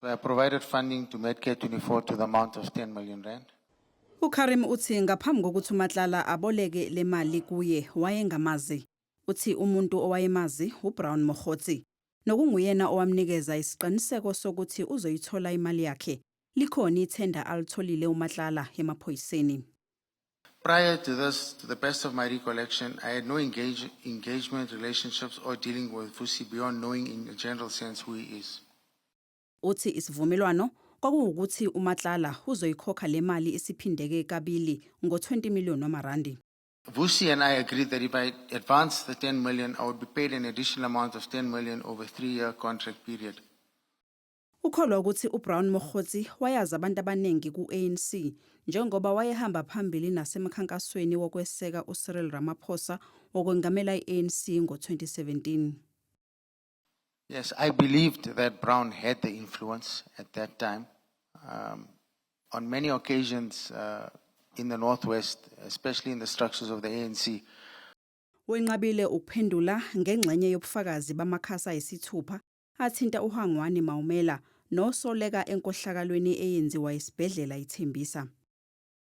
I provided funding to Medcare 24 to the amount of R10 million. UKarim uthi ngaphambi kokuthi uMatlala aboleke le mali kuye wayengamazi. Uthi umuntu owayemazi uBrown Mogotsi nokunguyena owamnikeza isiqiniseko sokuthi uzoyithola imali yakhe. Likhona ithenda alitholile uMatlala emaphoyiseni. Prior to this, to the best of my recollection, I had no engagement, relationships, or dealing with Vusi beyond knowing in a general sense who he is. Uthi isivumelwano kwakuwukuthi uMatlala uzoyikhokha le mali isiphindeke kabili ngo-20 million wamarandi. Vusi and I agreed that if I advanced the 10 million, I would be paid an additional amount of 10 million over a 3-year contract period. Ukholwa ukuthi uBrown Mogotsi wayazi abantu abaningi ku-ANC njengoba wayehamba phambili nasemkhankasweni wokweseka uCyril Ramaphosa wokwengamela i-ANC ngo-2017. Yes, I believed that Brown had the influence at that time. On many occasions in the Northwest, especially in the structures of the ANC, Wenqabile ukuphendula ngengxenye yobufakazi bamakhasi ayisithupha athinta uHangwani Maumela nosoleka enkohlakalweni eyenziwa isibhedlela iThembisa.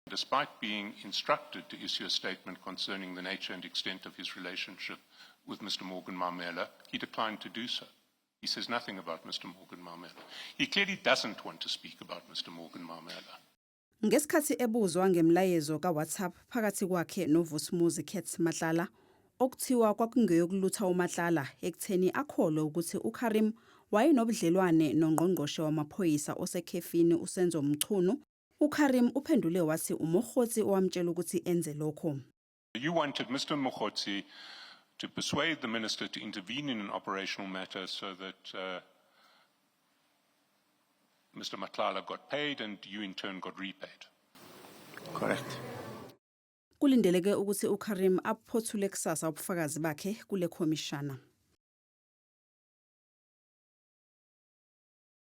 Despite being instructed to issue a statement concerning the nature and extent of his relationship with Mr. Morgan Maumela, he declined to do so. He says nothing about Mr. Morgan Maumela. He clearly doesn't want to speak about Mr. Morgan Maumela. Ngesikhathi ebuzwa ngemlayezo kaWhatsApp phakathi kwakhe noVusimuzi Cat Matlala okuthiwa kwakungeyokulutha uMatlala ekutheni akholwe ukuthi uKarim wayenobudlelwane nongqongqoshe wamaphoyisa osekhefini uSenzo Mchunu, uKarim uphendule wathi uMogotsi owamtshela ukuthi enze lokho. You wanted Mr. Mogotsi to persuade the minister to intervene in an operational matter so that Mr. Matlala got paid and you in turn got repaid. Correct. Kulindeleke ukuthi uKarim aphothule kusasa ubufakazi bakhe kule khomishana.